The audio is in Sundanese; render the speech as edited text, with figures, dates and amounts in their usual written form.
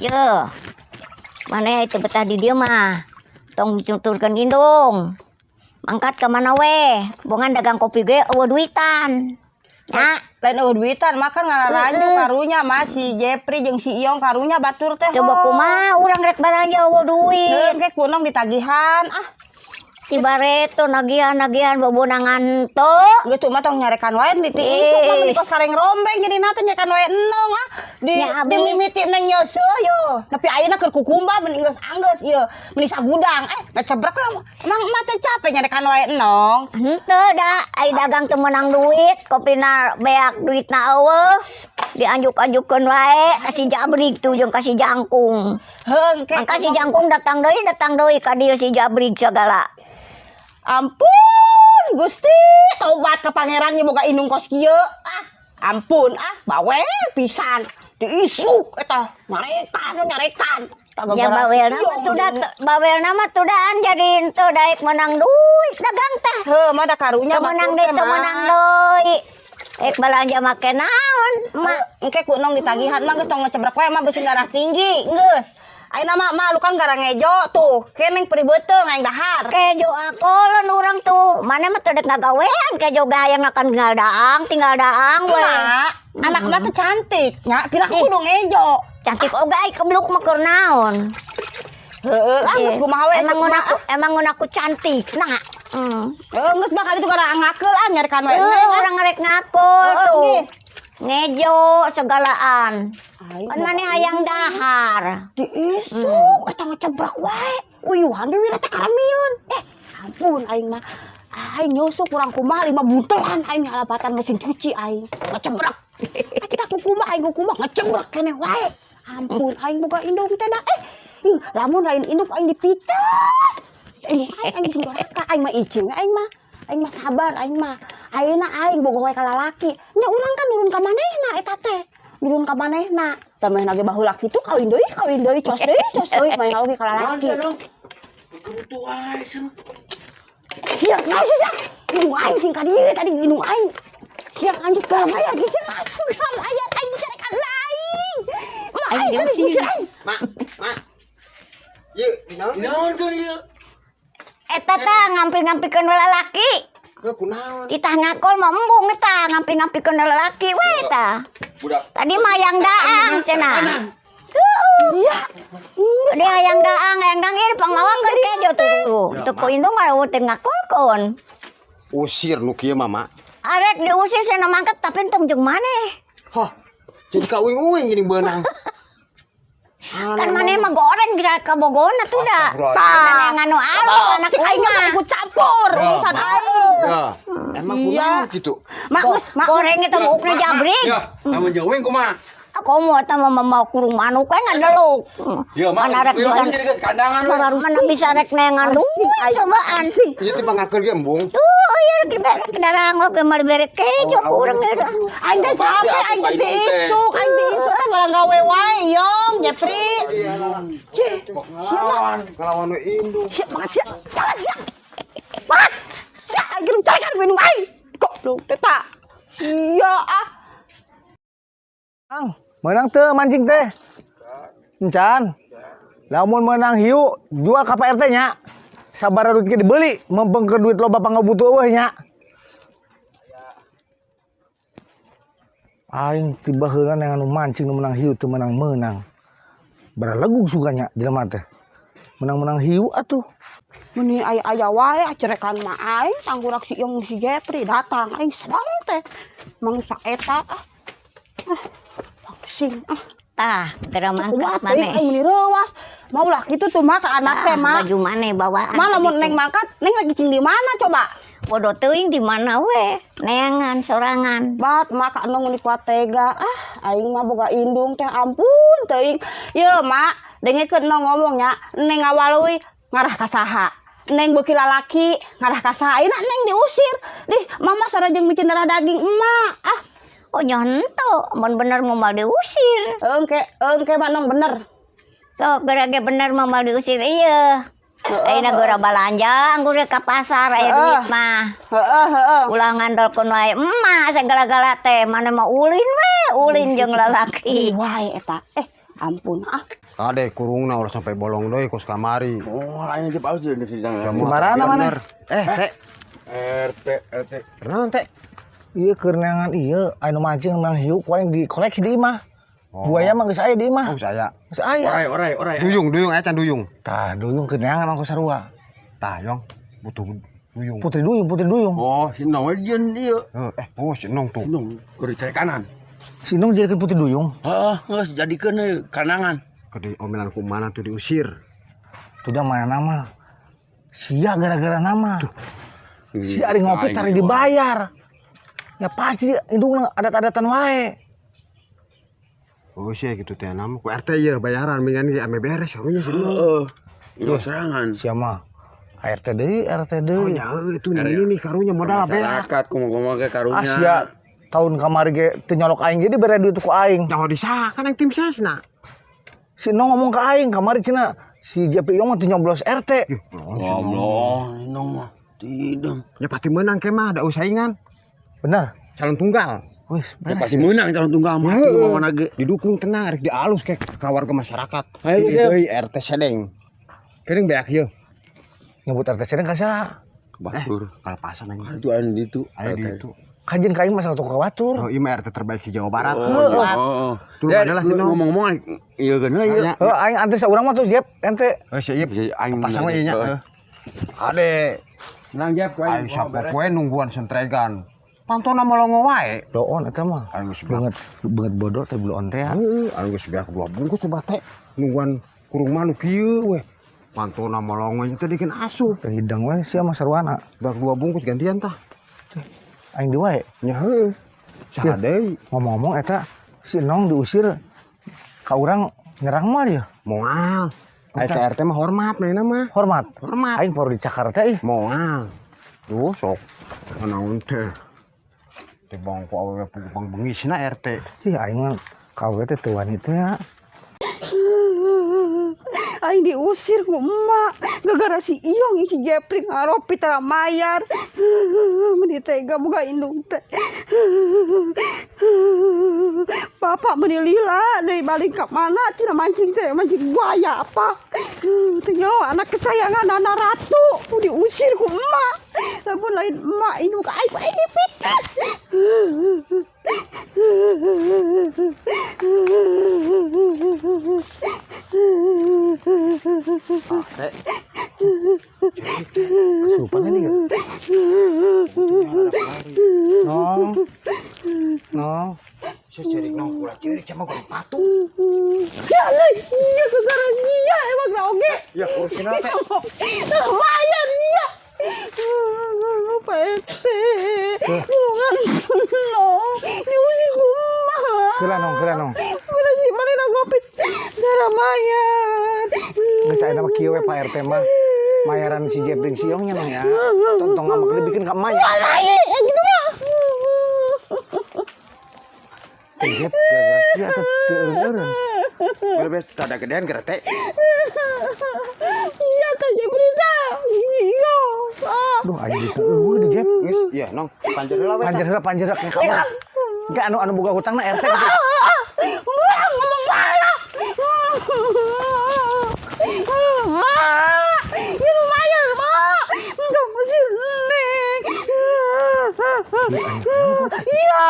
Ye. Maneh teu betah di dieu mah. Tong dituturkeun indung. Mangkat ka mana we? Bongan dagang kopi ge euweuh duitan. Nya, Lain euweuh duitan mah kan ngararanju karunya mah si Jepri jeung si Iyong karunya batur teh. Coba kumaha urang rek balanja euweuh duit. Heuh, engke ku Nong ditagihan ah. Ti bareto nagihan-nagihan bobonangan henteu. Geus tuh mah tong nyarekan wae di ti isuk mah meuni kos kareng rombeng jadi teh nyarekan wae Enong ah. Di Nya, di abis. Mimiti Neng nyeuseuh ye. Nepi ayeuna keur kukumba meuni geus anggeus ieu. Meuni sagudang ngecebrek we emang emak teh capek nyarekan wae Enong. Henteu da, ai dagang teu meunang duit, kopina beak duitna euweuh. Dianjuk-anjukkeun wae ka si Jabrik tuh jeung ka si Jangkung. Heuh, engke Mangka si Jangkung datang deui ka dieu si Jabrik segala. Ampun, Gusti, taubat ke pangeran boga indung kos kieu. Ah, ampun ah, bawel pisan. Diisuk eta, nyarekan nyarekan. Ya bawelna mah tuh da, bawelna mah tuh daan jadi henteu daek menang duit dagang teh. Heuh, mah da karunya Teu meunang deui, teu meunang deui. Ek balanja make naon, Mak? Engke ku Nong ditagihan mah geus tong ngecebrek we mah beusi darah tinggi, geus. Ayeuna mah mah lu kan gara ngejo tuh, keneng perih beuteung aing dahar. Kejo akolon urang tuh. Mana mah teu dek ngagawean kejo gaya ngakan tinggal daang we. Mak, anak mah tuh cantik nya, pira kudu ngejo. Cantik oge ai kebluk mah keur naon. Heeh, lah geus kumaha we. Emang kumaha. Emang aku cantik. Nah. Heeh, geus mah kali itu gara ngakeul ah nyarekan we. Orang ngerek ngakul Heeh, tuh. Nggih. Ngejo segalaan. Aing Kan maneh hayang dahar. Diisuk eta ngecebrek wae. Uyuhan deui teh karamieun. Ampun aing mah. Aing nyusuk kurang kumaha 5 buntelan aing ngalapatan mesin cuci aing. Ngecebrek. Kita kukumaha aing kukumaha ngecebrek keneh wae. Ampun aing boga indung teh da. Ih, lamun lain indung aing dipites. Indung aing aing sing doraka aing mah icing aing mah. Aing mah sabar aing mah. Ayeuna aing boga wae ka lalaki. Nya urang kan nurun ka manehna eta teh. Nurun ka manehna. Tah manehna ge baheula kitu kawin deui, cos deui manehna oge ka lalaki. Siap, naon sih, siap? Indung aing sing ka dieu tadi indung aing. Siap anjuk ka mayar geus langsung ka mayar aing dicarekan aing. Mak aing tadi diusir aing. Mak, mak. Ye, dinaon? Naon tuh ieu? Eta tah ngampi-ngampikeun lalaki. Heuh, kunaon? Titah ngakol mah embung eta ngampi-ngampikeun lalaki we tah. Budak. Tadi mah hayang daang cenah. Iya. Dia hayang daang ieu pangmawakeun kejo tuh. Teu ku indung mah teu ngakulkeun. Usir nu kieu mah, Mak. Arek diusir cenah mangkat tapi entong jeung maneh. Hah. Jadi ka uing-uing gini beunang. Kan maneh mah goreng di ka Bogona tuh da. Astagfirullahaladzim. Tah, nganu alus anak Cek aing mah mah. ikut campur urusan aing. Ya, emang Iya. kunaon kitu? Mak geus, mak. Goreng eta mah ukna jabrik. Ya, lamun jeung uing kumaha? Aku mau eta mah mau kurung manuk we ngadeluk. Ya, mak. Mana rek bisa Usir geus kandangan we. mana bisa rek neangan duit cobaan. Ieu teh pangakeul ge embung. Tuh, ieu dibere kendaraan oge mah dibere kejo ku urang eta. Aing teh capek, aing teh diisuk, aing diisuk teh barang gawe wae, Yong, Jepri. Cih, Ngelawan, ngelawan we indung. siap banget siap, banget siap. Banget. Siap aing kirim carekan ku indung aing. Goblok teh tak. Sia ah. Ang, menang teu mancing teh? Encan. Lamun menang hiu, jual ka Pak RT nya. Sabaraha duit ge dibeli, mempengkeun duit loba pangabutuh eueuh nya. Aing tiba heula neangan nu mancing nu menang hiu teu menang-menang. Baralegug suganya jelema teh. Menang-menang hiu atuh. Meni aya-aya wae acerekan mah aing tanggurak si Yong si Jepri datang aing sebal teh. Mangsa eta ah. Ah, pusing ah. Tah, geura mangkat Kumaha teuing maneh. aing meuni reuas. Mau lah kitu tuh mah ka anak teh Tah, mah. baju maneh bawaan. Mah lamun gitu. Neng mangkat, Neng lagi cing di mana coba? Bodoh teuing di mana we? Neangan sorangan. Bat mak ka Nong meuni kuat tega. Ah, aing mah boga indung teh ampun teuing. Ye mak, dengekeun Nong ngomong nya, Neng ngawalui ngarah ka saha. Neng beuki lalaki ngarah ka saha. Ayeuna Neng diusir. Dih, mama sareng micin darah daging emak. Ah, Oh nya henteu, mun bener mah moal diusir. engke engke mah Nong bener. Sok geura ge bener mah moal diusir ieu. Ayeuna geura balanja anggur ka pasar aya duit mah. Heeh, heeh. Ulah ngandalkeun wae emak segala-gala teh, mana mah ulin we, ulin jeung lalaki. Wae eta. Ampun ah. Kade kurungna ulah sampai bolong deui kos kamari. Oh, lain aja paus di sidang. Di mana mana? Teh. RT RT. Naon teh? Ieu keur neangan ieu anu mancing menang hiu ku aing dikoleksi di imah. Buaya mah geus aya di imah. Oh, saya. Geus aya. Orai orai orai. Duyung, duyung aya can duyung. Tah, duyung keur neangan mah ku sarua. Tah, Yong. Butuh duyung. Putri duyung, putri duyung. Oh, si Nong we jeung ieu. Oh si Nong tuh. Nong keur dicari kanan. Si Nong jadikeun putri duyung. Heeh, geus jadikeun we kanangan. Keur diomelan ku mana tuh diusir. Tuh dah mana nama. Sia gara-gara nama. Si ari ngopi tari dibayar. Ya pasti indungna adat-adatan wae. Oh sih gitu teh nama ku RT ieu bayaran mingan ge ame beres harunya si Nong. Heeh. Ieu serangan. Sia mah RT deui, RT Oh deui. nya itu ini nih karunya modal beak. Masyarakat kumaha-kumaha ge karunya. Asia tahun kamari ge teu nyolok aing jadi bere duit ku aing. Nyaho disaha kan yang tim sesna. Si Nong ngomong ke aing kamari cenah si JP Yong mah teu nyoblos RT. Allah, Nong mah tidak. Ya pasti menang ke mah, da saingan. Bener. Calon tunggal. Wis, Ya pasti menang calon tunggal mah mana ge. Didukung tenang rek dialus ke ka warga masyarakat. Ayo, Ini deui RT Sedeng. Keuring beak ieu. Nyebut RT Sedeng ka saha? Batur. Kalepasan anjing. Itu anu ditu. Aya di itu. Kajen ka aing masalah toko kawatur. Oh, ieu mah RT terbaik di Jawa Barat. Oh, Tuh adalah si Nong. ngomong-ngomong ieu geuna ieu. Heuh, aing ante saurang mah tuh Jep, ente. Oh, si ieu Aing pasang we ieu nya. Ade, Menang Jep, ku aing sapopoe nungguan sentregan. Pantona molongo wae. Doon eta mah. Aing geus beak. Banget banget bodoh teh beloon teh. Heeh, aing geus beak 2 bungkus coba teh. Nungguan kurung manuk kieu we. Pantona molongo nya teh dikeun asup. Teh hidang we sia mah sarwana. Beak 2 bungkus gantian tah. Aing di wae. Nya heueuh. Saha deui? Ngomong-ngomong eta si Nong diusir ka urang nyerang mah ya. Moal. Aing ka RT mah hormat mainna mah. Hormat. Hormat. Aing baru dicakar teh ih. Moal. Duh sok. Naon teh. Teh bang ku awewe bang bengisna RT. Cih aing mah ka awewe teh teu wani teh ya. Aing diusir ku emak gara-gara si Iyong si Jepri ngaropi tara mayar. Meni tega boga indung teh. Bapak meni lila deui balik ka mana cenah mancing teh mancing buaya apa. Teu nyaho anak kesayangan anak ratu diusir ku emak. Lamun lain emak indung ka aing aing dipites. Kesurupan ini ya? Nong. Nong. Saya cerik nong, ulah cerik sama goreng patu. Ya lah, iya gara-gara dia emang na oge. Ya urusin teh. Lumayan dia. Pak RT. Bukan nong, diusir kumaha. Keula nong, keula nong. Mana sih, mana na ngopi. Darah mayat. Geus aya mah kieu we Pak RT mah. Mayaran si Jepring Siong nya nong ya. Tontong amak dibikin ka emak ya. Walah, ya gitu mah. Jep gara-gara sia teh teu eureun-eureun. Boleh rada gedean ke RT. Iya teh Jepring teh. Iya. Duh aing teu eueuh di Jep. Geus, iya nong, panjer heula we. Panjer heula, panjer heula ka kamar. Engke anu boga hutangna RT gitu. Wah, ngomong malah. Mak, ini lumayan, Mak. Enggak mesti neng. Iya.